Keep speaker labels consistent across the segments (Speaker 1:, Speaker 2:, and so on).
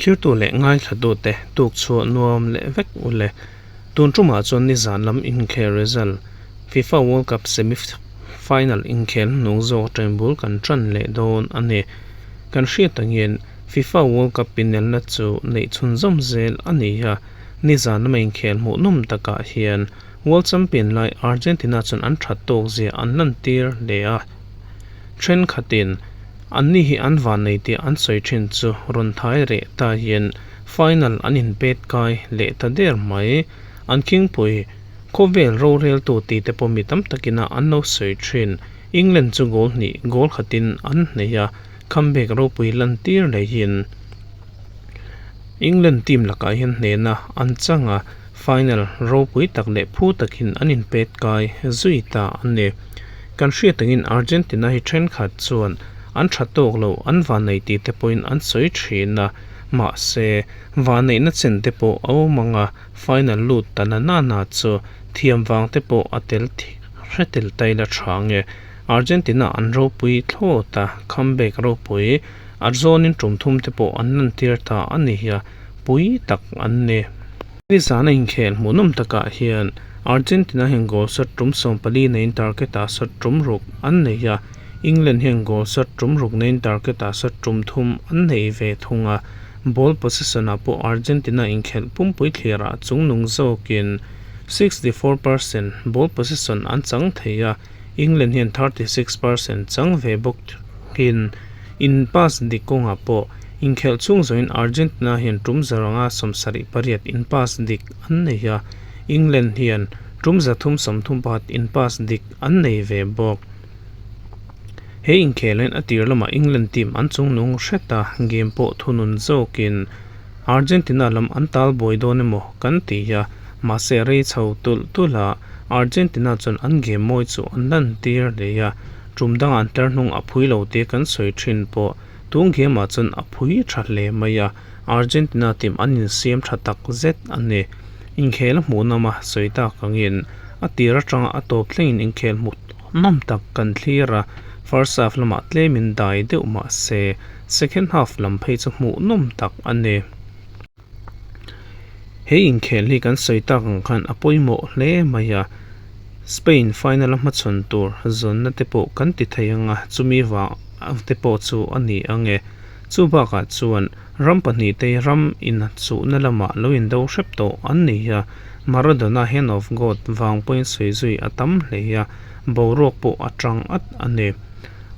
Speaker 1: Thlirtu leh ngaithlatute tuk chhuah nuam leh vek u le. Tun tumah chuan nizan lam inkhel result, FIFA World Cup semi final inkhel hnung zawk atangin bul kan tan leh dawn a ni. Kan hriat angin FIFA World Cup inelna chu neih chhunzawm zel a ni a, nizan lama inkhel hmuhnawm takah hian World Champion lai Argentina chuan an that tawk zia an lantir leh a. Thenkhatin Anni hi an vannei tih an sawi thin chu rawn thai reh ta hian final an inpet kai leh ta der mai. An khingpui khawvel roreltu tih te pawh mi tam takin a an lo sawi thin. England chu goal hnih goal khatin an hneih a, comeback ropui lantir leihin England team lakah hian hnehna an chang a, final ropui tak leh phu takin an inpet kai zui ta a ni. Kan hriat angin Argentina hi thenkhat chuan an tha tawk lo, an vannei tih te pawhin an sawi thin a, mahse vanneihna chen te pawh a awm ang a, final lut ta na na na chu thiam vang te pawh a tel hre tel ta ila tha nge. Argentina an ropui thlawt a, comeback ropui a zawnin tum thum te pawh an lantir ta a ni a, pui tak an ni. Nizana inkhel hmuhnawm takah hian Argentina hian goal shot tum 14 neiin target-ah shot tum ruk an nei a, England hian goal shot tum ruk neiin target-ah shot tum thum an nei ve thung a. Ball possession-ah pawh Argentina inkhelh pumpui thlirah chungnung zawkin 64% ball possession an chang thei a, England hian 36% chang ve bawk thin. In pass dik kawngah pawh inkhelh chhung zawhin Argentina hian tum zaranga 78 in pass dik an nei a, England hian tum 331 in pass dik an nei ve bawk. He inkhelhin a tir lamah England team an chungnung hret a, game pawh thunun zawkin Argentina lam an tal buai dawn emaw kan ti a, mahse rei chho tulh tulh a, Argentina chuan an game mawi chu an lantir leh a, Tum dangah an tlar hnung a phui lo tih kan sawi thin pawh tun game ah chuan a phui tha hle mai a, Argentina team an insiam tha tak zet a ni. Inkhel a hmuh nawm a sawi tak angin a tir atanga a tawp thlengin inkhel hmuh nawm tak kan thlir a, first half lamah tlemin dai deuh mah se second half lam phei chu hmuh nawm tak a ni. He inkhel hi kan sawi tak ang khan a pawimawh hle mai a, Spain final a hmachhawn tur zawnna te pawh kan ti thei ang a, chumi vang te pawh chu a ni ang e. Chu bakah chuan ram pahnih te ram inchuhna lamah lo indo hrep tawh an ni a, Maradona Hand of God vang pawhin sawi zui a tam hle a, boruak pawh a tang at a ni.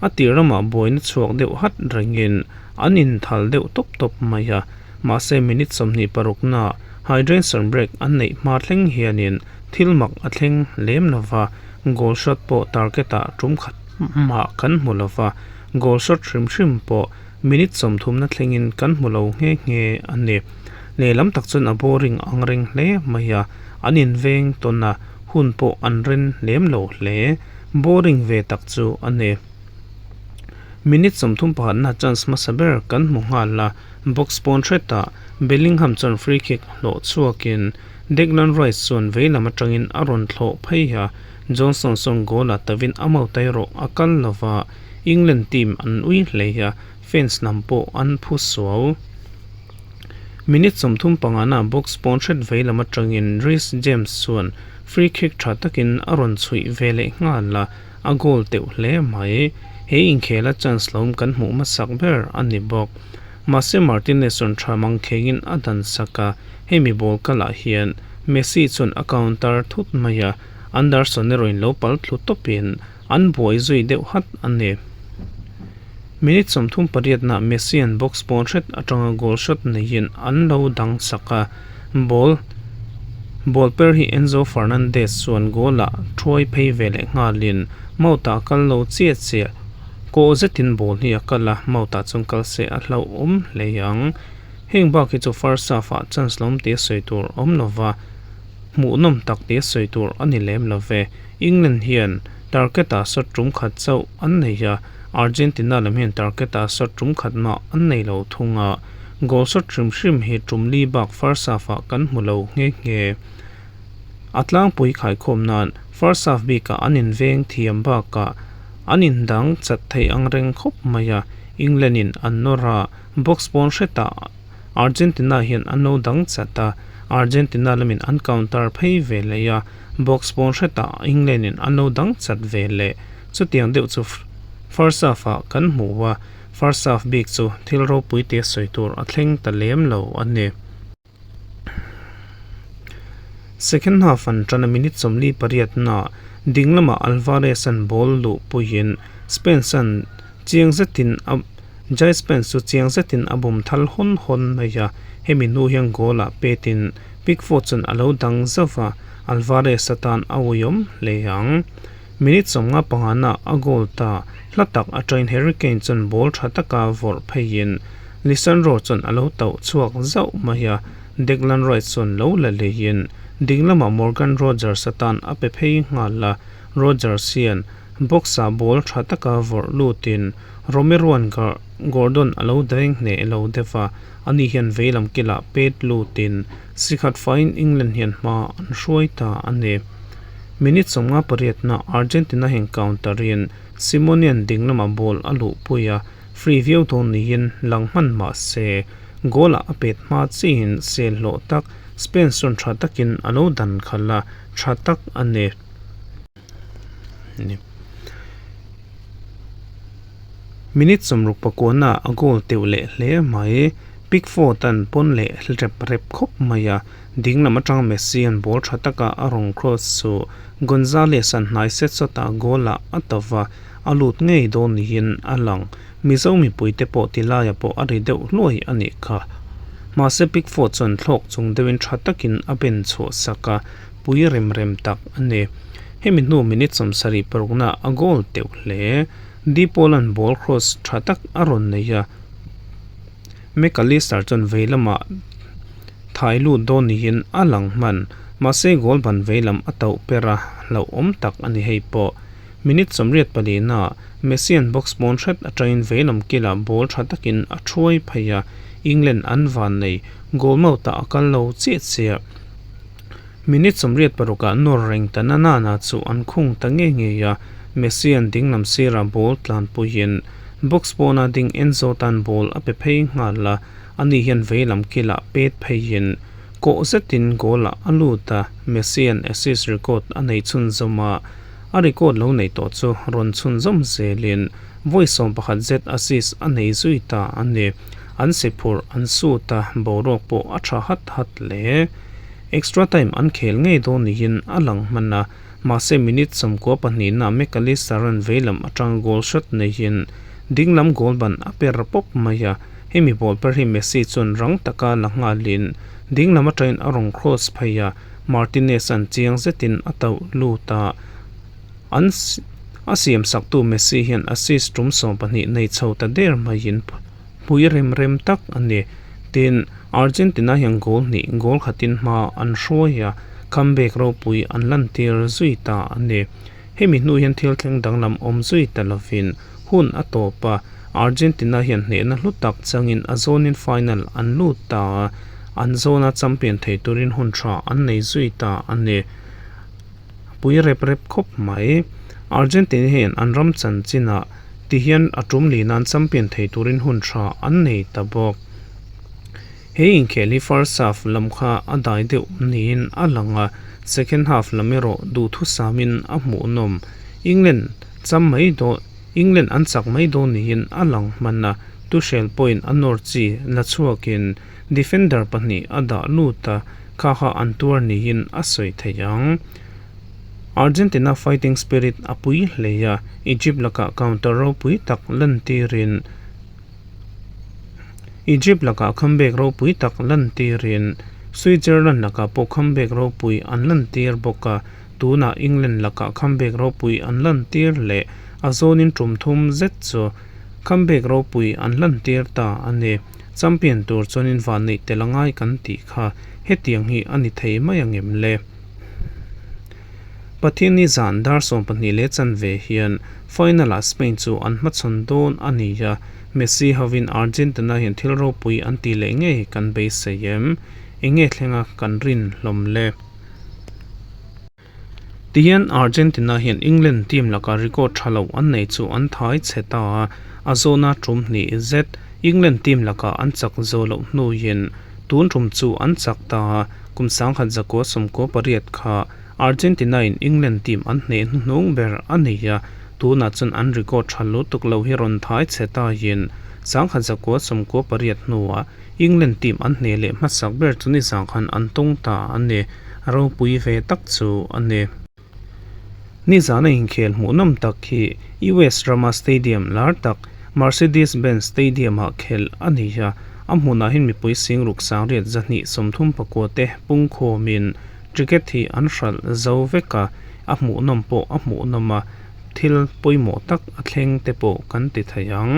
Speaker 1: A tir ramah buaina chhuak deuh hat rengin an inthal deuh tawp tawp mai a. Mahse minute 26 na hydration break an neih hma thleng hianin thil mak a thleng lem lova, goal shot pawh target ah tum khat mah kan hmu lova, goal shot hrim hrim pawh minute 30 na thlengin kan hmu lo nghe nghe a ni. Lehlam tak chuan a boring ang reng hle mai a, an inveng tawn a, hun pawh an ren lem lo hle. Boring ve tak chu a ni. Minute 31 na chance hmasa ber kan hmu nghal a. Box pawn hretah Bellingham chuan free kick hlawh chhuakin Declan Rice chuan veilam atangin a rawn thlawh phei a, Johnson chuan goal ah tavin a mauta erawh a kal lova, England team an ui hlei a, fans lam pawh an phu suau. Minute 35 na box pawn hret veilam atangin Reece James chuan free kick tha takin a rawn chhuih ve leh nghal a, a goal teuh hle mai. He inkhela chance lo kan hmuh hmasak ber a ni bawk. Mahse Martinez chuan tha mang khengin a dan sak a, hemi ball kalah hian Messi chuan a counter thut mai a, Anderson erawhin lo pal thlu tawpin an buai zui deuh hat a ni. Minute 38 nah Messi an box pawn hret atanga goal shot neiin an lo dang sak a, ball ball per hi Enzo Fernandez chuan goal ah thuai phei ve leh nghalin Mount-ah a kal lo chiah chiah. Kawh zetin ball hi a kal a, Mount-ah chuan kal se a hlauhawm hle ang. Heng bak hi chu first half ah chance lawm tia sawi tur a awm lova, hmuhnawm tak tia sawi tur a ni lem lo ve. England hian target-ah shot tum khat chauh an nei a, Argentina lam hian target-ah shot tum khat mah an nei lo thung a, goal shot hrim hrim hi tum li bak first half-ah kan hmu lo nghe nghe. A tlangpui khaikhawm nan first half bikah an inveng thiam bakah an indang chat theih ang reng khawp mai a, England-in an nawr a, box pawn hretah. Argentina hian an lo dang chat a, Argentina lamin an counter phei ve leh a, box pawn hretah England in an lo dang chat ve leh. Chutiang deuh chu first half ah kan hmu a, first half bik chu thil ropui te sawi tur a thleng ta lem lo a ni. Second half an tan a minute 48 naah ding lamah Alvarez an ball luh puiin Spence an chiang zetin a Jai Spence chu chiang zetin a bum thal hawn hawn mai a, hemi hnu hian goal ah petin Pickford chuan a lo dang zauh a, Alvarez atan a uiawm hle ang. Minute 55 naah a goal ta, hla tak atangin Harry Kane chuan ball tha taka vawrh pheiin Lisandro chuan a lo tauh chhuak zauh mai a, Declan Rice chuan lo la leiin ding lamah Morgan Rogers atan a pe phei nghal a, Rogers hian box-ah ball tha taka vawrh lutin Romero-a'n Gordon a lo deng hneh lo deuh a, ani hian veilam kilah pet lutin sikhat faiin England hian hma an hruai ta a ni. Minute 58-na Argentina hian counter-in Simonian ding lamah ball a luhpui a, Free viau dawn niin lang hman mah se, goal-ah a pet hma chiin sel hlawh tak Spain sawn tha takin a lo dan khalh a, tha tak a ni. Minute 69 a goal teuh leh hle mai. Pickford-a'n pawn leh rep rep khawp mai a, ding lam atang Messi-a'n ball tha taka a rawn cross chu Gonzalez-a'n hnai set sawtah goal-ah a to va. A lut ngei dawn niin a lang. Mizo mipuite pawh tilaia pawh a ri deuh hluai a nih kha. Mahse Pickford chuan thlawk chung deuhin tha takin a ben chhuah sak a, pui rem rem tak a ni. Hemi hnu minute 76 na a goal teuh hle. De Paul-a'n ball cross tha tak a rawn nei a, McAllister chuan vei lamah thai lut dawn niin a lang hman. Mahse goal ban vei lam a tauh per a, hlauhawm tak a ni hei pawh. Minute 84 naah Messi-a'n box pawn hret atangin veilam kilah ball tha takin a thuai phei a, England an van nei, goal mouth-ah a kal lo chiah chiah. Minute 86 ah nawr reng ta na nana chu an khung ta ngei ngei a, Messi-a'n dinglam sirah ball tlanpuiin box pawna ding Enzo tan ball a pe phei nghal a, ani hian veilam kilah pet pheiin kawh zetin goal-ah a lut a, Messi-a'n assist record a nei chhunzawm a. A record lo nei tawh chu rawn chhunzawm zelin vawi 11 zet assist a nei zui ta a ni. An si phurh an sut a, boruak pawh a tha hat hat hle. Extra time an khel ngei dawn niin a lang hman a, mahse minute 92 na McAllister-a'n veilam atang goal shot neihin dinglam goal ban a per pawp mai a, hemi ball per hi Messi chuan rang taka la nghalin dinglam atangin a rawn cross phei a, Martinez-a'n chiang zetin a tauh lut a, an a siam saktu Messi hian assist tum 12 nei chho ta der maiin pui rem rem tak a ni. Tin, Argentina hian goal hnih goal khatin hma an hruai a, comeback ropui an lantir zui ta a ni. Hemi hnu hian thil thleng danglam awm zui ta lovin hun a tawp a, Argentina hian hnehna hlu tak changin a zawnin final an lut ta a, an zawna champion thei turin hun tha an nei zui ta a ni. Pui rep rep khawp mai. Argentina hian an ram chanchinah tihian a tum li nan champion thei turin hun tha an nei ta bawk. He inkhel hi first half lam kha a dai deuh niin a lang a, second half lam erawh duhthusamin a hmuhnawm. England cham mai dawn England an chak mai dawn niin a lang hman a, Tuchel pawhin a nawr chi la chhuakin defender pahnih a dah lut a, kha kha an tuar niin a sawi thei ang. Argentina fighting spirit a pui hle a, Egypt lakah counter ropui tak lantirin Egypt lakah comeback ropui tak lantirin Switzerland lakah pawh comeback ropui an lantir bawk a, tunah England lakah comeback ropui an lantir leh a zawnin tum thum zet chu comeback ropui an lantir ta a ni. Champion tur chuanin vanneih tel a ngai kan tih kha hetiang hi a ni thei mai angem le? Pathianni zan dar 12 leh chanve hian final-ah Spain chu an hmachhawn dawn a ni a, Messi hovin Argentina hian thil ropui an tih leh ngei kan beisei em? Enge thlenga kan rin hlawm le? Tihian Argentina hian England team laka record tha lo an nei chu an thai chhe ta a, a zawhna tum hnih zet. England team lakah an chak zawh loh hnuin tun tum chu an chak ta a, kum 1998 kha Argentina in England team an hneh hnuhnung ber a ni a, tunah chuan an record tha lutuk lo hi rawn thai chhe tain 1998 hnuah England team an hneh leh hmasak ber chu nizan khan an tawng ta a ni, ropui ve tak chu a ni. Nizana inkhel hmuhnawm tak hi US rama stadium lar tak Mercedes-Benz Stadium-ah khelh a ni a, a hmunah hian mipui singruk sangriat 239 te pungkhawmin ticket hi an hralh zo vek a, a hmuhnawm pawh a hmuhnawm a, thil pawimawh tak a thleng te pawh kan ti thei ang.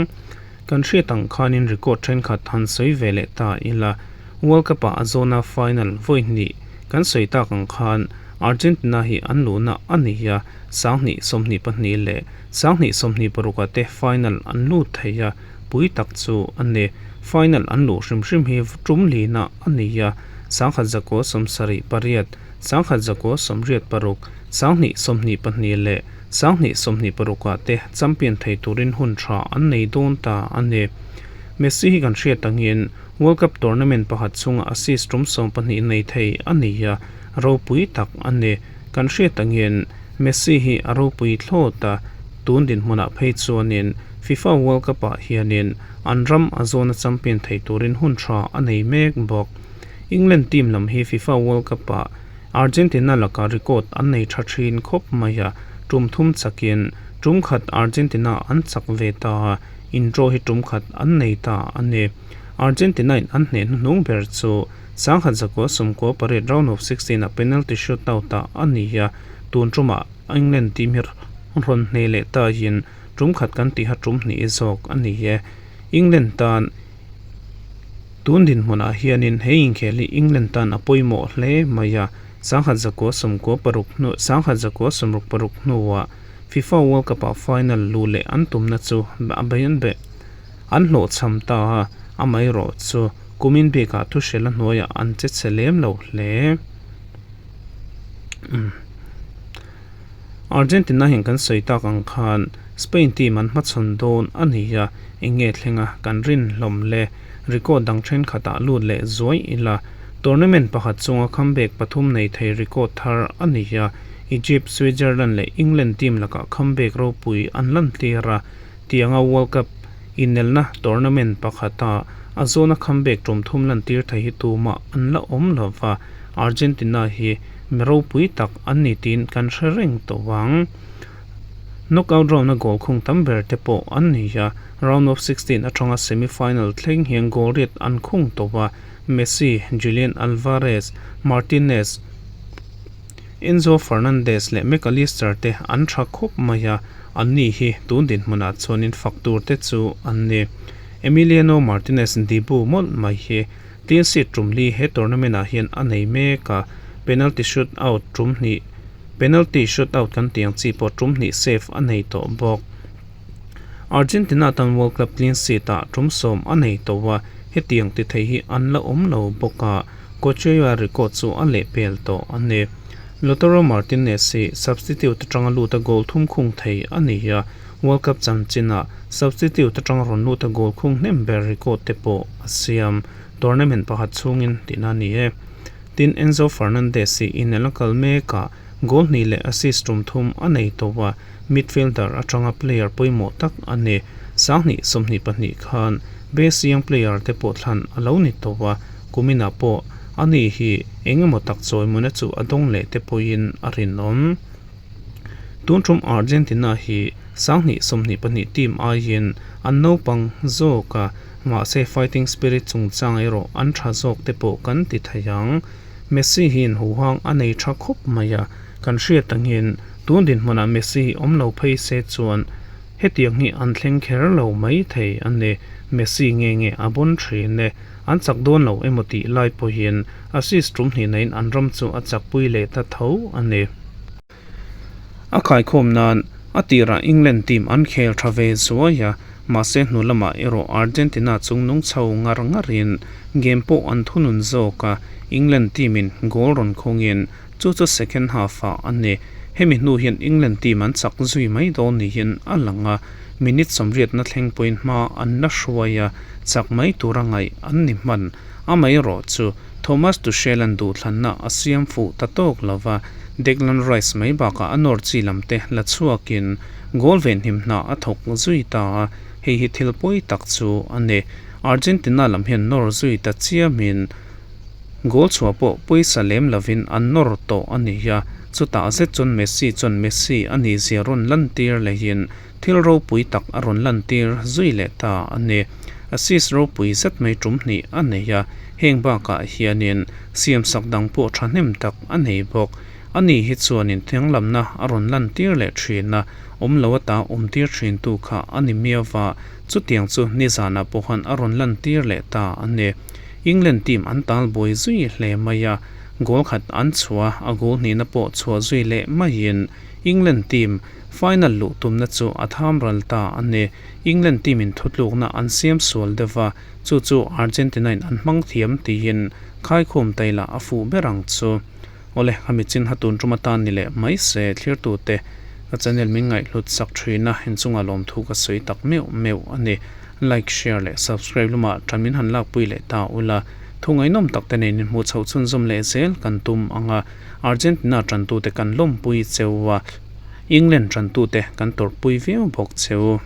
Speaker 1: Kan hriat ang khanin record thenkhat han sawi ve leh ta ila, World Cup-ah a zawna final vawi hnih kan sawi tak ang khan Argentina hi an luhna a ni a, 2022 leh 2026 ah te final an lut thei a, pui tak chu a ni. Final an luh hrim hrim hi tum lina a ni a, 1978, 1986, 2022 leh 2026 ah te champion thei turin hun tha an nei dawn ta a ni. Messi hi kan hriat angin World Cup tournament pakhat chhunga assist tum 12 nei thei a ni a, ropui tak a ni. Kan hriat angin Messi hi a ropui thlawt a, tun dinhmunah phei chuanin FIFA World Cup ah hianin an ram a zawna champion thei turin hun tha a nei mek bawk. England team lam hi FIFA World Cup ah Argentina lakah record an nei tha thin khawp mai a, tum thum chakin tum khat Argentina an chak ve ta a, in-draw hi tum khat an nei ta a ni. Argentina in an hneh hnuhnung ber chu 1998 round of 16 ah penalty shootout ah a ni a, tun tumah England team hi rawn hneh leh taiin tum khat kan tiha tum hnih zawk a ni e. England tan Tun dinhmunah hianin he inkhel hi England tan a pawimawh hle mai a, 1996 hnu 1966 hnuah FIFA World Cup-ah final luh leh an tumna chu a an hlawhchham ta a, amaherawh chu kumin bikah thuhrela hnuaiah an che chhe lem lo hle. Argentina hian kan sawi tak ang khan Spain team an hmachhawn dawn a ni a, eng nge thlenga kan rin hlawm le? Record dang thenkhatah lut leh zuai ila, tournament pakhat chunga comeback pathum nei thei record thar a ni a, Egypt, Switzerland leh England team lakah comeback ropui an lantir a, tianga World Cup inelna tournament pakhata a zawna comeback tum thum lantir thei hi tumah an la awm lova, Argentina hi mi ropui tak an ni tiin kan hre reng tawh ang. Knockout round-a goal khung tam ber te pawh an ni a, round of 16 atanga semi-final thleng hian goal riat an khung tawh a, Messi, Julian Alvarez, Martinez, Enzo Fernandez leh Mac Allister te an tha khawp mai a, anni hi tun dinhmunah chuanin fak tur te chu an ni. Emiliano Martinez Dibu mawlh mai hi clean sheet tum li he tournament-ah hian a nei mek a, penalty shootout tum hnih Penalty shootout kan tih ang chi pawh tum hnih save a nei tawh bawk. Argentina tan World Cup clean sheet ah tum 10 a nei tawh a, hetiang ti thei hi an la awm lo bawk a, Cochea record chu a lehpel tawh a ni. Lautaro Martinez hi substitute atanga lut a goal thum khung thei a ni a, World Cup chanchinah substitute atanga rawn lut a goal khung hnem ber record te pawh a siam. Tournament pakhat chhungin tihna a ni e. Tin, Enzo Fernandez hi inel a kal mek a, goal hnih leh assist tum thum a nei tawh a, midfielder atanga player pawimawh tak a ni. 2022 khan best young player te pawh thlan a lo ni tawh a, kuminah pawh ani hi eng emaw tak chawimawina chu a dawng leh te pawhin a rinawm. Tun tum Argentina hi 2022 team aiin an naupang zawk a, mahse fighting spirit chungchang erawh an tha zawk te pawh kan ti thei ang. Messi hian huhang a nei tha khawp mai a, kan hriat angin tun dinhmunah Messi hi awm lo phei se chuan hetiang hi an thleng kher lo mai thei a ni. Messi nge nge a bawn thin e, an chak dawn lo emaw tih lai pawhin assist tum hnih naiin an ram chu a chakpui leh ta tho a ni. A khaikhawm nan a tirah England team an khel tha ve zuai a, mahse hnu lamah erawh Argentina chung nung chho ngar ngarin game pawh an thunun zawk a, England team in goal rawn khawngin chu chu second half ah a ni. Hemi hnu hian England team an chak zui mai dawn niin a lang a, Minute sawmriatna thleng pawhin hma an la hruai a, chak mai tura ngaih an ni hman. Amaherawhchu, Thomas Tuchel-a'n duhthlanna a siam fuh ta tawk lo va, Declan Rice mai bakah a nawr chi lam te la chhuakin goal venhim hna a thawk zui ta a, hei hi thil pawi tak chu a ni. Argentina lam hian nawr zui ta chiamin goal chhuah pawh pawisa lem lovin an nawr tawh a ni a, chutah zet chuan Messi chuan Messi a nihzia rawn lantir lehin Thil ropui tak a rawn lantir zui leh ta a ni. Assist ropui zet mai tum hnih a nei a, heng bakah hianin siamsak dang pawh thahnem tak a nei bawk. Ani hi chuanin thianglamna a rawn lantir leh thin a, awm lo ata awmtir thintu kha a ni miau va, chutiang chu nizanah pawhan a rawn lantir leh ta a ni. England team an talbuai zui hle mai a, goal khat an chhuah a, goal hnihna pawh chhuah zui leh maiin England team Final luh tumna chu a tham ral ta a ni. England team in thutlukna an siam sual deuh va, chu chu Argentina in an hmang thiam tiin khaikhawm taila a fuh ber ang chu. Awle, khami chin ha tun tum atan ni leh mai se thlirtute ka channel min ngaihhlut sak thin a, inchunga lawmthu ka sawi tak meuh meuh a ni. Like, share leh subscribe lamah tan min han lakpui leh ta ula, thu ngaihnawm tak te nen inhmuh chhoh chhunzawm leh zel kan tum ang a, Argentina tantute kan lawmpui cheu a. England tantute kan tawrhpui viau bawk cheu.